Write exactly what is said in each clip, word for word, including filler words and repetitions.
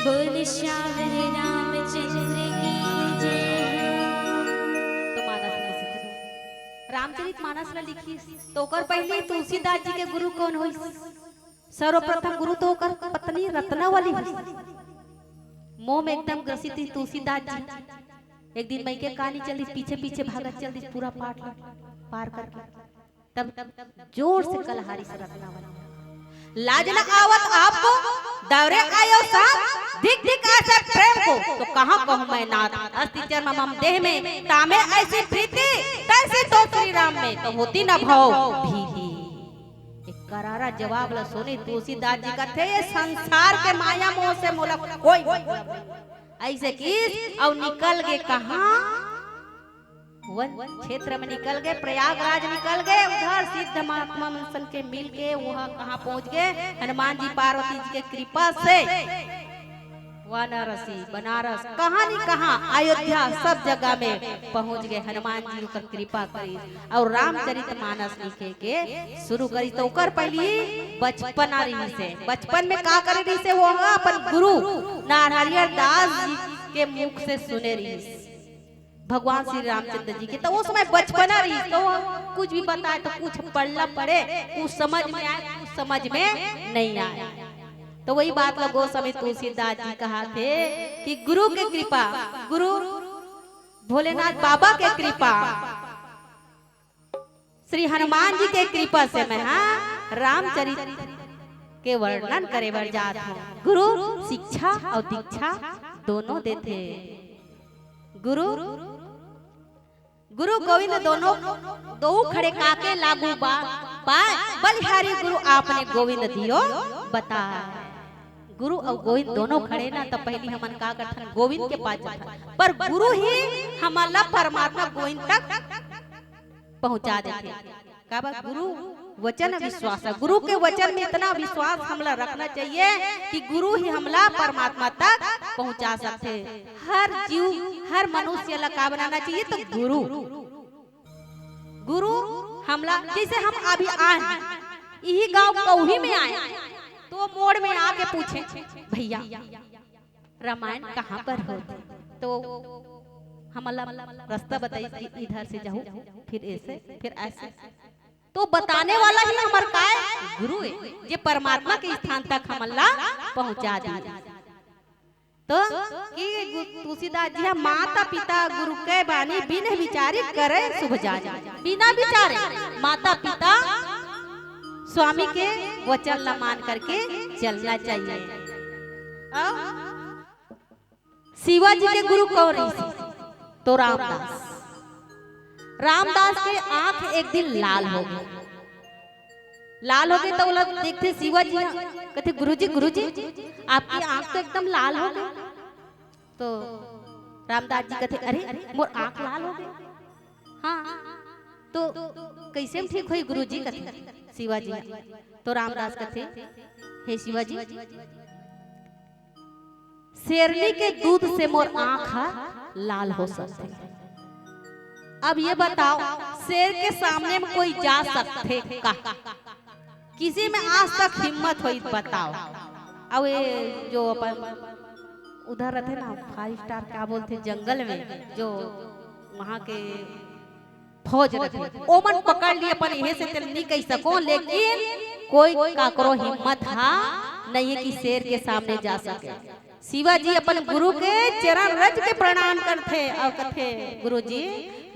बोल श्यावर रामचंद्र की जय। तो मानस में से रामचरित मानस ला लिखिस, तो ओकर पहले तुलसीदास जी के गुरु कौन होइस? सर्वप्रथम गुरु तो ओकर पत्नी रत्नावली होइस। मोह में एकदम ग्रसित ही तुलसीदास जी। एक दिन मइके कहानी चल रही, पीछे पीछे भागत चल रही पूरा पाठ ला पार करके। तब जोर से कलहारी से रत्नावली, लाज न आवत आपको, दौरे आयो साथ, धिक धिक ऐसे प्रेम को, तो कहाँ कहूँ मैं नाथ। अस्ति जन्म मम देह में, तामे ऐसी प्रीति, तैसी तो श्री राम में, तो होती न भव भीति। एक करारा जवाब ला सुने तुलसीदास जी कथे, ये संसार के माया मोह से मोला कोई मतलब नहीं। ऐसे किस अउ निकल गे कहाँ? वन क्षेत्र में निकल गे, प्रयागराज निकल गे, उधर सिद्ध महात्मा मन सन के मिल के वहाँ कहाँ पहुँच गे? हनुमान जी पार्वती जी के कृपा से वाराणसी, बनारस, कहाँ नहीं कहाँ, अयोध्या, सब जगह में पहुँच गे। हनुमान जी ओकर कृपा करिस अउ रामचरित मानस लिखे के शुरू करिस। तो ओकर पहली बचपना रहिस हे। बचपन में का करे रहिस हे? वो अपन गुरु नारायण दास जी के मुख से सुने रहिस। भगवान श्री रामचंद्र जी के, तो वो समय बचपना रहिस, तो वो कुछ भी बताए तो कुछ पढ़ला पढ़े, कुछ समझ में आए, कुछ समझ में नहीं आए। तो वही बात ला गोस्वामी तुलसीदास जी कहाथे कि गुरु के कृपा, गुरु भोलेनाथ बाबा के कृपा, श्री हनुमान जी के कृपा से मैं हा रामचरित के वर्णन करे बर जात हूँ। गुरु शिक्षा अउ दीक्षा दोनों देथे। गुरु, गुरु गोविंद दोनों, दो खड़े काके लागू बा-, पाए, बलिहारी गुरु आपने गोविंद दियो बताए। गुरु अउ गोविंद दोनों खड़े ना, तब पहली हमन का करथन? गोविंद के पास जाथन, पर गुरु ही हमन ला परमात्मा गोविंद तक पहुंचा देथे। काबर? गुरु वचन विश्वास हे। गुरु के वचन में इतना विश्वास हमला रखना चाहिए कि गुरु ही हमला परमात्मा तक पहुंचा सकथे। हर जीव, हर मनुष्य ला का बनाना चाहिए? तो गुरु, गुरु हमला, जैसे हम अभी आए हैं, यही गांव कौही में आए, तो मोड़ में आके पूछे, "भैया, रामायण कहाँ पर होथे?" तो हमला रास्ता बताइस कि इधर से जाहू, फिर ऐसे, फिर ऐसे। तो बताने वाला ही हमर काय गुरु हे, जे परमात्मा के स्थान तक हमन ला पहुंचा दिस। तो कि गु-, तुलसीदास जी ह, "माता पिता गुरु के बानी, बिन विचारी करे शुभ जानी।" बिना विचारे माता पिता स्वामी के वचन ला मान करके चलना चाहिए। अब शिवाजी के गुरु कौन रहिस? तो रामदास। रामदास के आंख एक दिन लाल हो गे। लाल हो गे तो ओला देखथे शिवाजी ह, कथे, "गुरुजी, गुरुजी, आपकी आंख तो एकदम लाल हो गे।" तो रामदास जी कथे, "अरे, मोर आंख लाल हो गे?" हाँ, तो कैसे में ठीक होही गुरुजी, कथे शिवाजी ह। तो रामदास कथे, "हे शिवाजी, शेरनी के दूध से मोर आंख ह लाल हो सकथे। अब ये बताओ, शेर के सामने में कोई जा सकथे का?" किसी में आज तक हिम्मत होई बताओ। अब ये जो अपन उधर रहते ना, फाइव स्टार क्या बोलते, जंगल में जो वहाँ के फौज रहते, ओमन पकड़ लिए अपन, इहे से तेल नहीं कह सको, लेकिन कोई काकरो हिम्मत हा नहीं है कि शेर के सामने जा सके। शिवाजी अपन गुरु के चरण रज के प्रणाम करथे और कथे, "गुरुजी,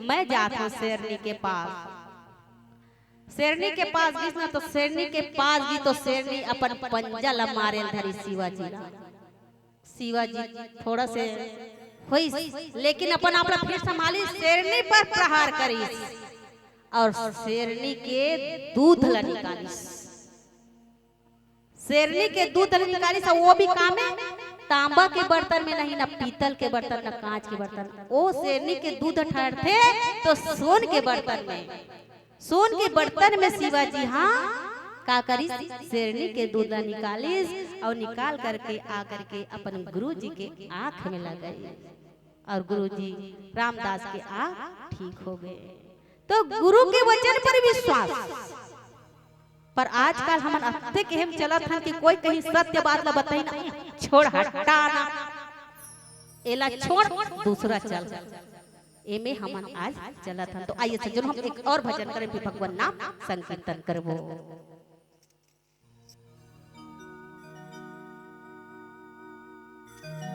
मैं जात हूँ शेरनी के पास।" शेरनी के पास गिस ना, तो शेरनी के पास गिस तो शेरनी अपन पंजा ला मारे धरी शिवाजी ला। शिवाजी थोड़ा से होइस, लेकिन अपन आप ला फिर संभाली, शेरनी पर प्रहार करिस और शेरनी के दूध ला निकालिस। शेरनी के दूध ला निकालिस, वो भी कामे, तांबा के बर्तन में नहीं, ना पीतल के बर्तन, ना कांच के बर्तन। वो शेरनी के दूध ठहरथे तो सोन के बर्तन में, सोन के बर्तन में शिवाजी, हाँ, का करिस, शेरनी के दूध ला निकालिस और निकाल करके आ करके अपन गुरुजी के आंख में लगाई और गुरुजी रामदास के आंख ठीक हो गए। तो गुरु के वचन पर विश्वास। पर आजकल हमन अतेक एहम चलत हन कि कोई कहीं सत्य बात ला बताई ना, छोड़, हटा ना, एला छोड़, दूसरा चल। एमे हमन आज चलत हन। तो आइए सज्जन, हम एक और भजन करें, फिर भगवान नाम संकीर्तन करबो।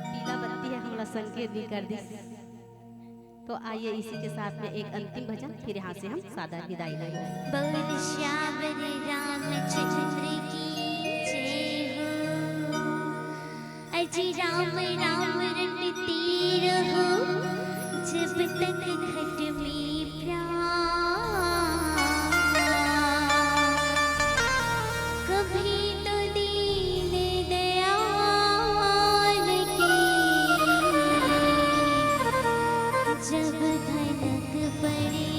पीला बत्ती है, हमला संकेत भी कर दिस। तो आइए इसी के साथ में एक अंतिम भजन, फिर यहाँ से हम सादर विदाई लेंगे। बोल सियावर रामचंद्र की जय हो। अजी राम राम रटती रहो, जब तक घट में प्राण। कभी तो दीन दयाल की जब भनक पड़ेगी।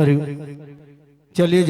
अरे, चलिए,